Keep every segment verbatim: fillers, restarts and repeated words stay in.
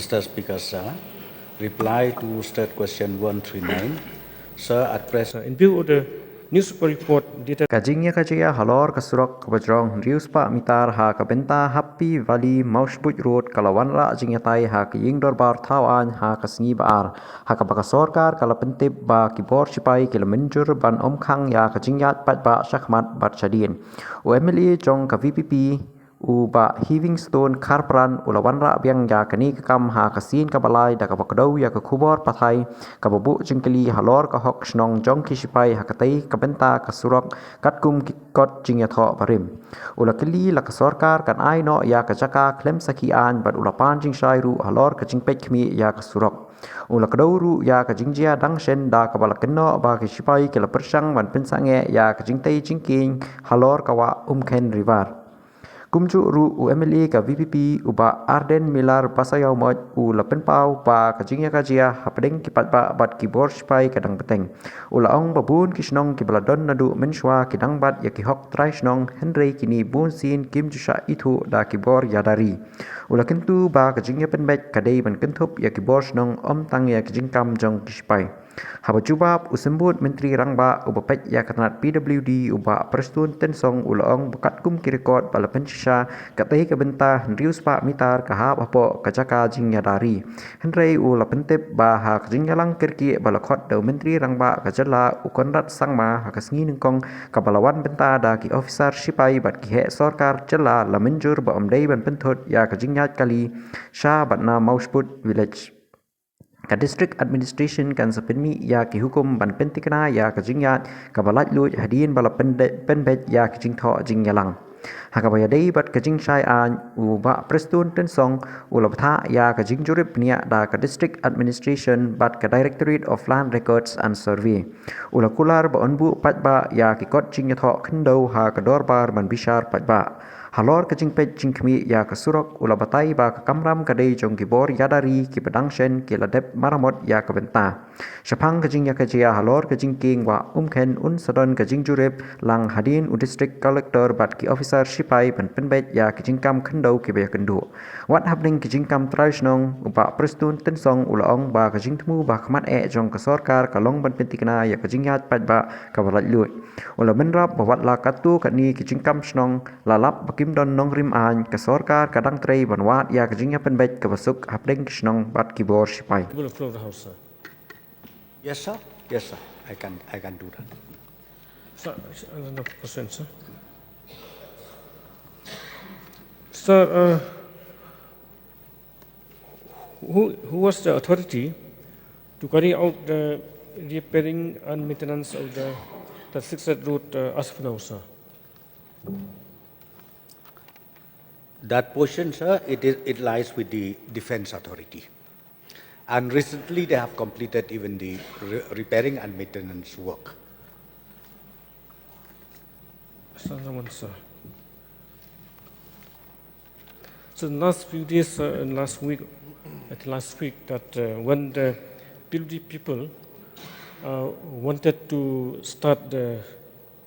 Mister Speaker, sir, reply to state question one three nine. Sir, at present, In view of the newspaper report dated Ka jingïakajia halor ka surok kaba jrong hynriew spah mitar ha ka bynta Happy Valley Mawshbuit Road ka la wanrah jingïatai ha ka ïing dorbar thaw aiñ ha ka sngi ba ar, ha kaba ka sorkar ka la pyntip ba ki bor shipai ki la mynjur ban ym khang ïa ka jingïaid paidbah shakhmat bad shadien. U MLA jong ka VPP, u Bah Heavingstone Kharpran, u la wanrah biang ïa kane ka kam ha ka sien kaba lai da kaba kdew ïa ka khubor pathai kaba buh jingkylli halor ka hok shnong jong ki shipai ha katei ka bynta ka surok katkum ki kot jingïathoh barim. U la kylli la ka sorkar kan ai noh ïa ka jaka khlem sakhi aiñ bad u la pan jingshai ruh halor ka jingpeit khmih ïa ka surok. U la kdew ruh ïa ka jingjia dang shen da kaba la kynnoh ba ki shipai ki la pyrshang ban pynsangeh ïa ka jingtei jingkieng halor ka wah Umkhen River. Kumjuh ruh u MLA ka VPP u Bah Ardent Miller Basaiawmoit u la pynpaw ba ka jingïakajia hapdeng ki paidbah bad ki bor shipai ka dang bteng. U la ong ba bun ki shnong kiba la don naduh mynshuwa ki dang bat ïa ki hok trai shnong, hynrei kine bunsien kim ju shah ithuh da ki bor ïada ri. U la kyntu ba ka jingïapynbeit ka dei ban kynthup ïa ki bor shnong, ym tang ïa ki jingkam jong ki shipai. Haba jubab, u Symbud Myntri Rangbah uba peit ïa ka tnat PWD u Bah Prestone Tynsong u la ong ba katkum ki record ba la pynshisha, katei ka bynta hynriew spah mitar ka hap hapoh ka jaka jingïada ri. Hynrei u la pyntip ba ha ka jingïalang kyrkieh ba la khot da u Myntri Rangbah ka jylla u Conrad Sangma ha ka sngi nyngkong kaba la wan bynta da ki officer shipai bad ki heh sorkar jylla, la mynjur ba ym dei ban pynthut ïa ka jingïaid kali sha bad na Mawshbuit Village. Ka District Administration kan sa pynmih ïa ki hukum ban pynthikna ïa ka jingïaid kaba laitluid hadien ba la pynde- pynbeit ïa ka jingthoh jingïalang. Ha kaba ïadei bad ka jingshai aiñ, u Bah Prestone Tynsong u la bthah ïa ka jingjurip bniah da ka District Administration bad ka Directorate of Land Records and Survey. U la kular ba yn buh paidbah ïa ki kot jingïathoh khyndew ha ka dorbar ban bishar paidbah. Halor ka jingpeit jingkhmih ïa ka surok, u la batai ba ka kamram ka dei jong ki bor ïada ri kiba dang shen ki la dep maramot ïa ka bynta. Shaphang ka jingïakajia halor ka jingkieng wah Umkhen, un sa don ka jingjurip lang hadien u District Collector bad ki officer shipai ban pynbeit ïa ki jingkam khyndew kiba ïakynduh. Wat hapdeng ki jingkam trai shnong, u Bah Prestone Tynsong u la ong ba ka jingthmu ba khmat eh jong ka sorkar ka long ban pynthikna ïa ka jingïaid paidbah kaba laitluid. U la bynrap ba wat la katto katne ki jingkam shnong, la lap ba kim don nongrim aiñ, ka sorkar ka dang trei ban wad ïa ka jingïapynbeit kaba suk hapdeng ki shnong bad ki bor shipai. Table of Floor of the House, sir. Yes, sir. Yes, sir. I can, I can do that. Sir, another question, sir. Sir, uh, who, who was the authority to carry out the repairing and maintenance of the thirty-six road, uh, as of now, sir? That portion, sir, it is, it lies with the Defence Authority. And recently they have completed even the re- repairing and maintenance work. Sir, one, sir. So the last few days, uh, and last week, at last week, that, uh, when the PWD people, uh, wanted to start the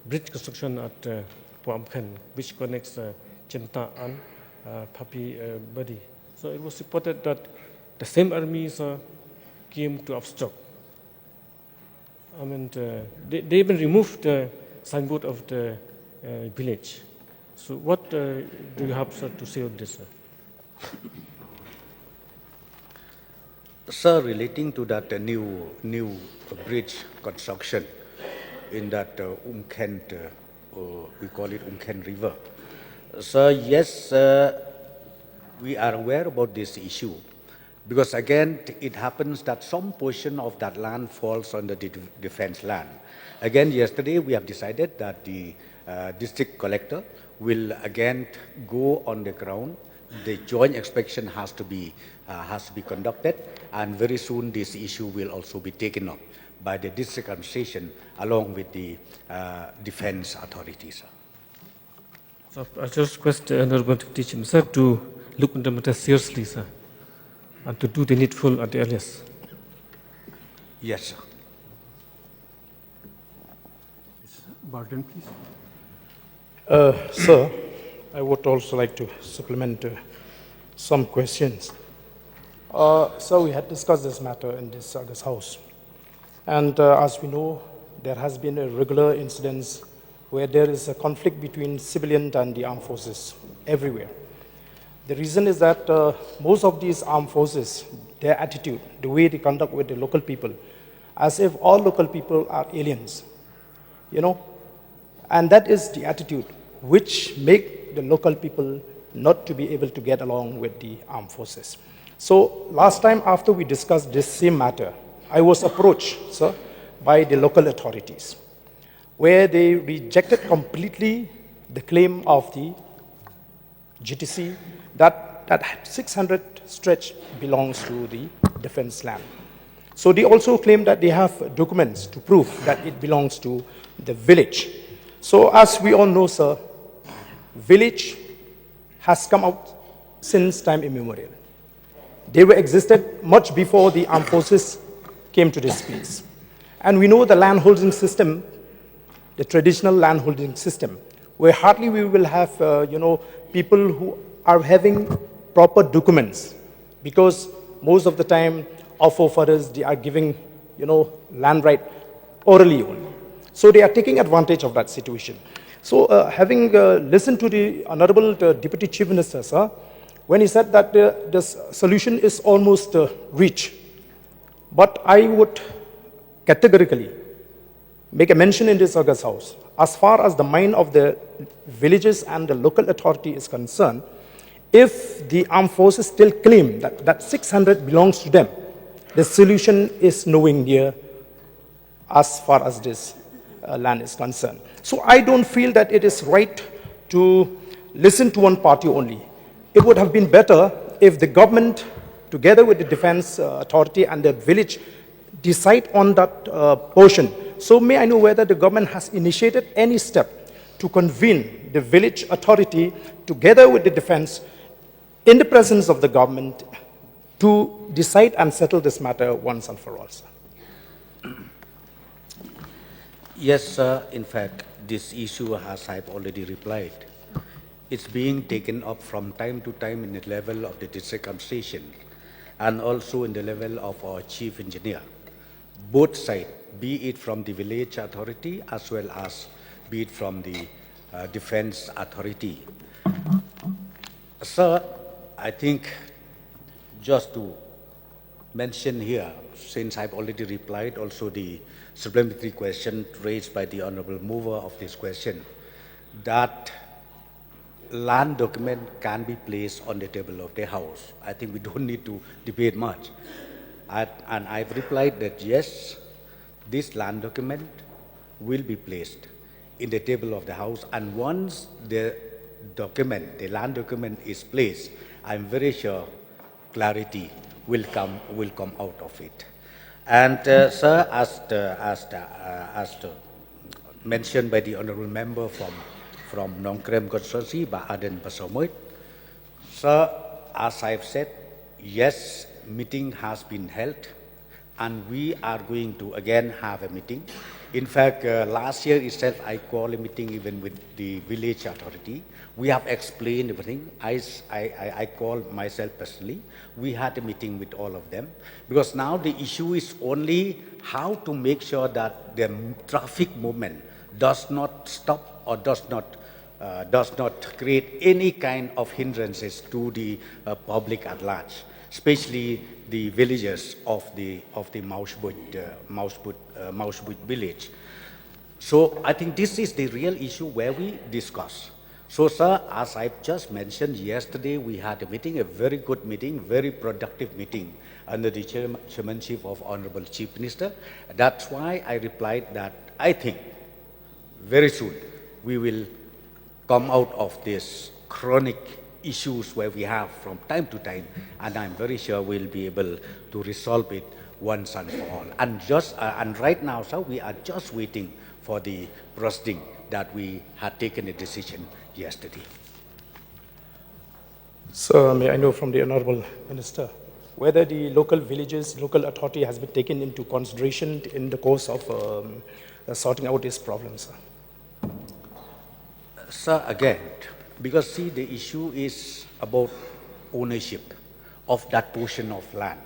bridge construction at, uh, Wah Umkhen, which connects, uh, Chimta and, uh, Papi, uh, Badi. So it was reported that the same army, sir, came to obstruct. I mean, uh, they, they even removed the signboard of the, uh, village. So what, uh, do you have, sir, to say on this, sir? Sir, relating to that, uh, new, new bridge construction in that, uh, Umkhen, uh, uh, we call it Umkhen River. Sir, yes, uh, we are aware about this issue because again, it happens that some portion of that land falls under the de- defence land. Again, yesterday we have decided that the, uh, district collector will again go on the ground. The joint inspection has to be, uh, has to be conducted, and very soon this issue will also be taken up by the district administration along with the, uh, defence authorities. So I just request the Honorable Deputy Chief Minister to look into the matter seriously, sir, and to do the needful at the earliest. Yes, sir. Burden, please. Uh, sir, I would also like to supplement, uh, some questions. Uh, so we had discussed this matter in this August House. And uh, as we know, there has been a regular incidents where there is a conflict between civilian and the armed forces everywhere. The reason is that uh, most of these armed forces, their attitude, the way they conduct with the local people, as if all local people are aliens, you know, and that is the attitude which make the local people not to be able to get along with the armed forces. So last time after we discussed this same matter, I was approached, sir, by the local authorities, where they rejected completely the claim of the G T C that that six hundred stretch belongs to the defense land. So they also claim that they have documents to prove that it belongs to the village. So as we all know, sir, village has come out since time immemorial. They were existed much before the armed forces came to this place. And we know the land holding system, the traditional land holding system, where hardly we will have, uh, you know, people who are having proper documents, because most of the time our forefathers, they are giving, you know, land right orally only. So they are taking advantage of that situation. So uh, having uh, listened to the Honorable uh, Deputy Chief Minister, sir, when he said that uh, this solution is almost uh, reached, but I would categorically make a mention in this August House, as far as the mind of the villages and the local authority is concerned, if the armed forces still claim that that six hundred belongs to them, the solution is nowhere near as far as this uh, land is concerned. So I don't feel that it is right to listen to one party only. It would have been better if the government, together with the defense uh, authority and the village, decide on that uh, portion. So may I know whether the government has initiated any step to convene the village authority together with the defense in the presence of the government to decide and settle this matter once and for all, sir? Yes, sir. In fact, this issue, as I've already replied, it's being taken up from time to time in the level of the district administration and also in the level of our chief engineer. Both sides, be it from the village authority as well as be it from the uh, defense authority. Sir, I think just to mention here, since I've already replied also the supplementary question raised by the honorable mover of this question, that land document can be placed on the table of the House. I think we don't need to debate much. I, and I've replied that yes, this land document will be placed in the table of the House, and once the document, the land document is placed, I'm very sure clarity will come, will come out of it. And uh, sir, as the, as the, uh, as the mentioned by the honorable member from, from Nongkrem constituency, Bah Ardent Basaiawmoit, sir, as I've said, yes, meeting has been held, and we are going to again have a meeting. In fact, uh, last year itself, I called a meeting even with the village authority. We have explained everything. I, s- I, I, I called myself personally. We had a meeting with all of them, because now the issue is only how to make sure that the traffic movement does not stop or does not uh, does not create any kind of hindrances to the uh, public at large, especially the villagers of the of the Mawshbuit, uh, Mawshbuit, uh, Mawshbuit village. So I think this is the real issue where we discuss. So, sir, as I just mentioned yesterday, we had a meeting, a very good meeting, very productive meeting under the chairma- chairmanship of Honorable Chief Minister. That's why I replied that I think very soon we will come out of this chronic issues where we have from time to time, and I'm very sure we'll be able to resolve it once and for all. And just uh, and right now, sir, we are just waiting for the proceeding that we had taken a decision yesterday. So may I know from the Honorable Minister whether the local villages, local authority has been taken into consideration in the course of um, uh, sorting out these problems, sir? Sir, again, because see, the issue is about ownership. of that portion of land.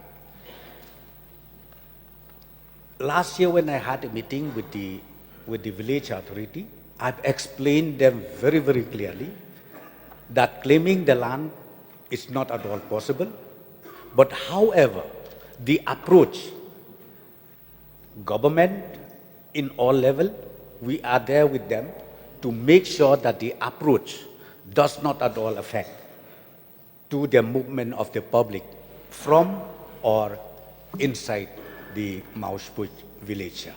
Last year when I had a meeting with the, with the village authority, I've explained them very, very clearly that claiming the land is not at all possible. But however, the approach, government in all level, we are there with them to make sure that the approach does not at all affect to the movement of the public from or inside the Mawshpuit village.